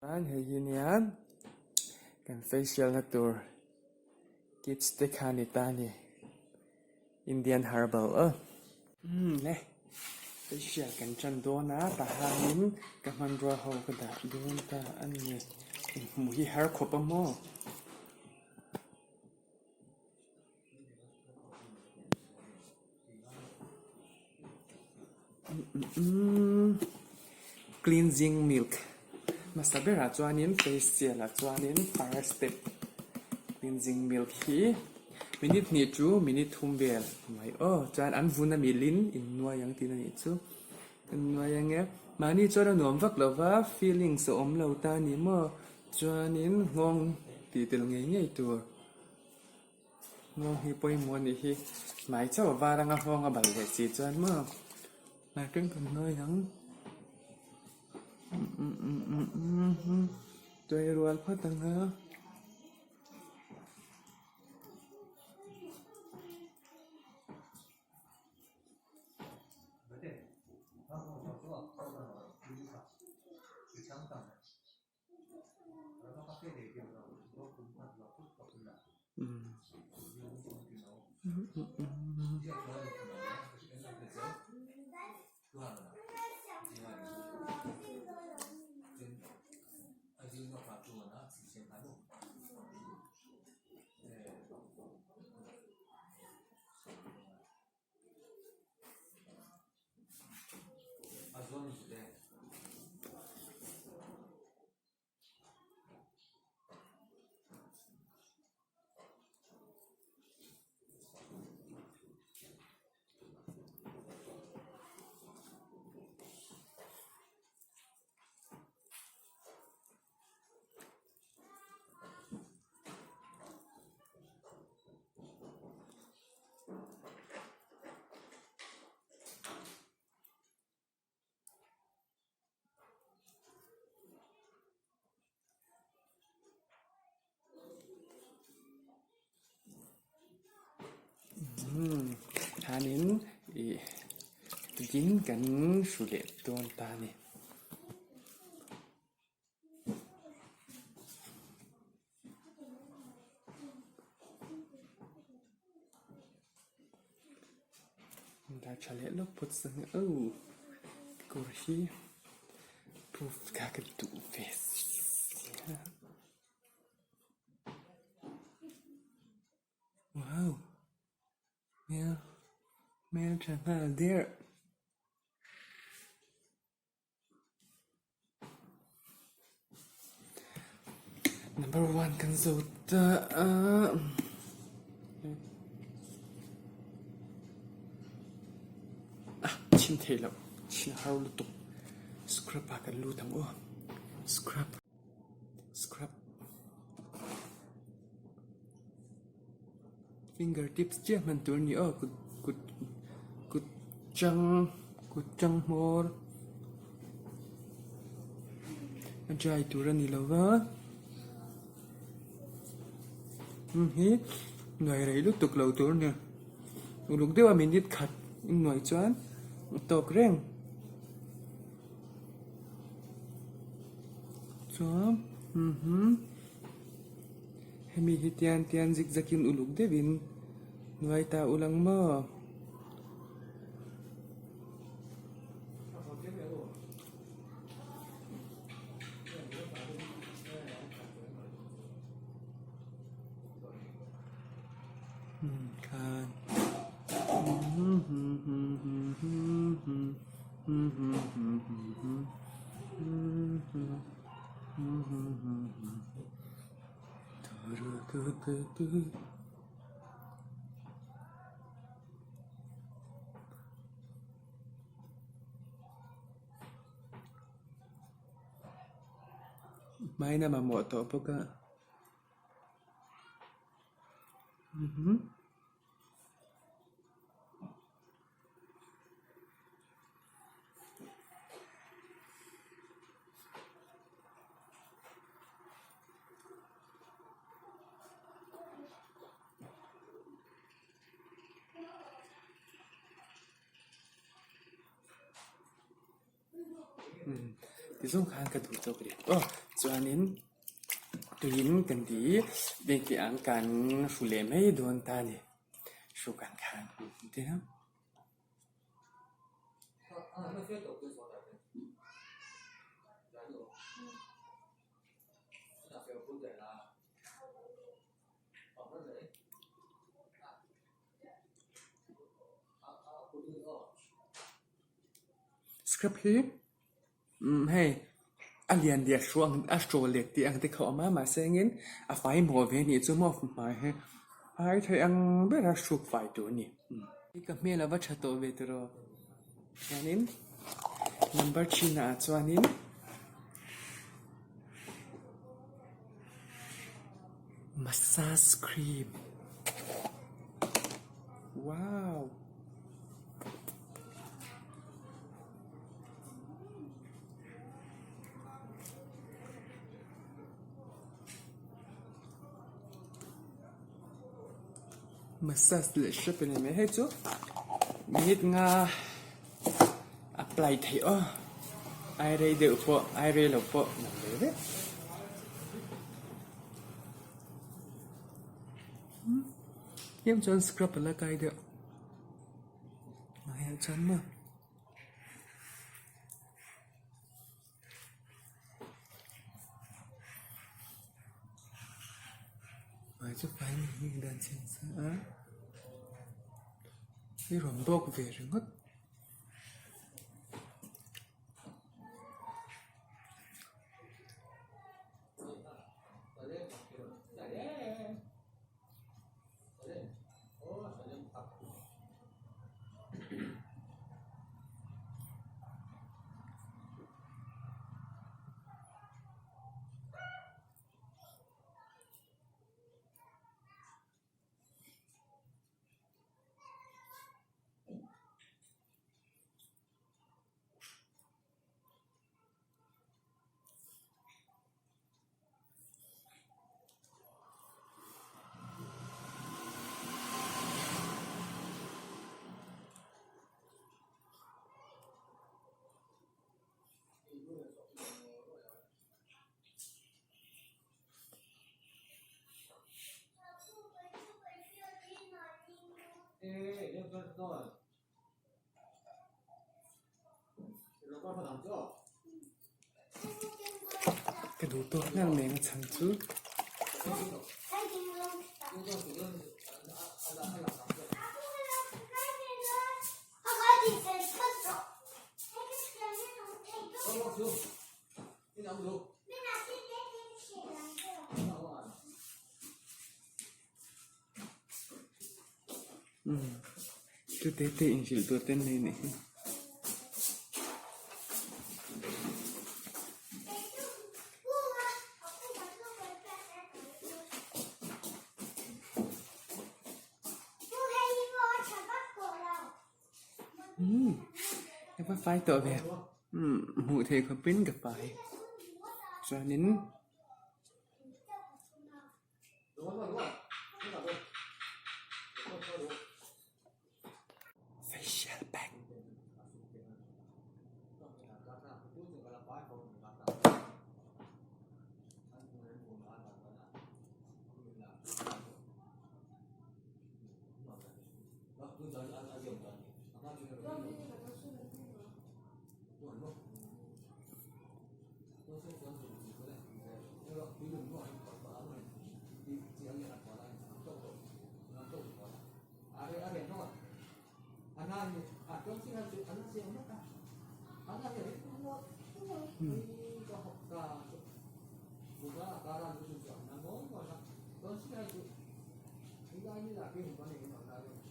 Chuan hei hi nia kan facial na tur kits te kha ni ta a ni Indian herbal aw. Umm le facial kan tan dawn a tahanin ka hmanrua ho ka dah dawn ta a ni inhmuh hi har khawp a maw. Cleansing milk hmasa berah chuanin facial ah chuanin first step cleansing milk hi minute hnih chu minute thum vel mai aw chuan an vun a milin in nuai ang tihna nih chu an nuai ang e mahni chuan a nuam vak lo va feelings a awm lo ta a ni maw chuanin nghawng tih tel ngei ngei tur. Nghawng hi pawimawh a nih hi. Hmai chauh a var anga nghawng a bal leh si chuan maw hmai ṭeng kan hnuai ang. Tuai rual phawt ang a. Khanin ih tukin kan hru leh dawn ta a ni. Dar tha leh lawk phawt sang aw kawr hi proof kha ka duh ve sia wow hmel hmel tha nghal der. Number one kan zo ta a ah chhin thei loh chhin har lutuk scrub ah kan lut ang aw scrub scrub finger tips chiah hman tur a ni aw kut kut kut chang kut chang hmawr a dry tur a ni lo va heng hi nuai rei lutuk lo tur a ni uluk deuh a minute khat in nuai chuan a tawk reng chuan mhm. Hemi hi tian tian zik zakin uluk deuhin nuai ta ulang maw? Khan Hmain a mamawh tawh bawk a. Ti zawng khan ka duh tawk rih aw. Chuanin tuiin kan ti engti ang kan hru leh mai dawn ta a ni. Hru kan khan ti a. Scrub hi umm hei a lian leh a hruang a hraw let tih ang te kha a awm a mahse engin a fai maw ve anih chu maw hmai hi fai theih ang bera hruk fai tur a ni. Ka hmel a va tha tawh ve tiraw chuanin number thinah chuanin. Massage cream wow massage leh hrep a ni mai hei chu minute nga apply theih aw ai rei deuh pawh ai rei lo pawh nuam ve vek tlem chuan scrub a la kai deuh hmaiah chuan maw. Hmai chu fai ni hi dan chhin sa a i rawn bawk ve ringawt. Ka duh tawk ngang mai ang chhan chu. Chu te te inhrilh tur te an nei anih hi. Umm ka va fai tawh ve umm hmuh theih khawpin ka fai chuanin. Facial pack.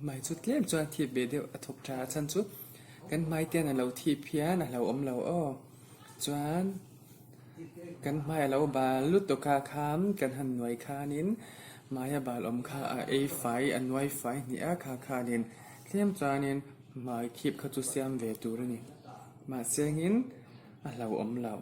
Hmai chu tlem chuan thip ve deuh a thawk tha a chhan chu kan hmai te hian a lo thip hian a hlauhawm lo aw chuan kan hmai a lo bal lutuk a khan kan han nuai khanin hmaia bal awm kha a ei fai a nuai fai hnih a kha khanin tlem chuanin hmai khip kha chu siam ve tur a ni mahse angin a hlauhawm lo.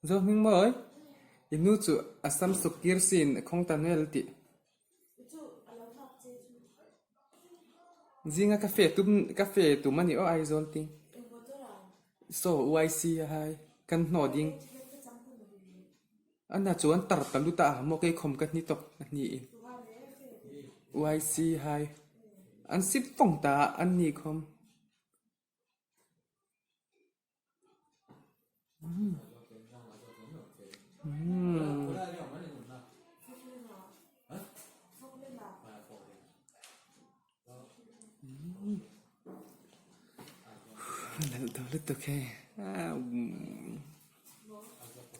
Zo hming mawi i nu chu a sam suk tir sin khawng ta nual tih. Zinga ka fe tum ka fe tum a ni aw Aizawl ting. Saw UIC a hai kan hnawh ding. A na chuan tar ta lut a maw kei khawm ka hni tawp a hni in. UIC hai an sip fawng ta a an ni khawm.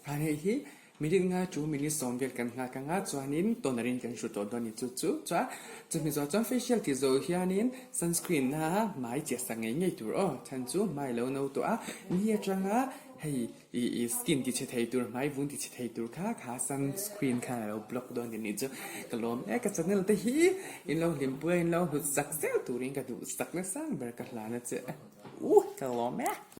Hei hi minute nga chu minute sawm vel kan nghak anga chuanin toner in kan hru tawh dawn a ni chu chu chuan chumi zawh chuan facial tih zawh hianin sunscreen a hmai chiah sak ngei ngei tur aw chhan chu hmai alo no tawh a ni atanga hei ih ih skin ti chhe thei tur hmai vun ti chhe thei tur kha kha sunscreen khan alo block dawn a ni chu ka lawm e ka channel te hi in lo hlimpui a in lo hlut sak zel turin ka duh sak nasa ber ka hlan a che uh ka lawm e.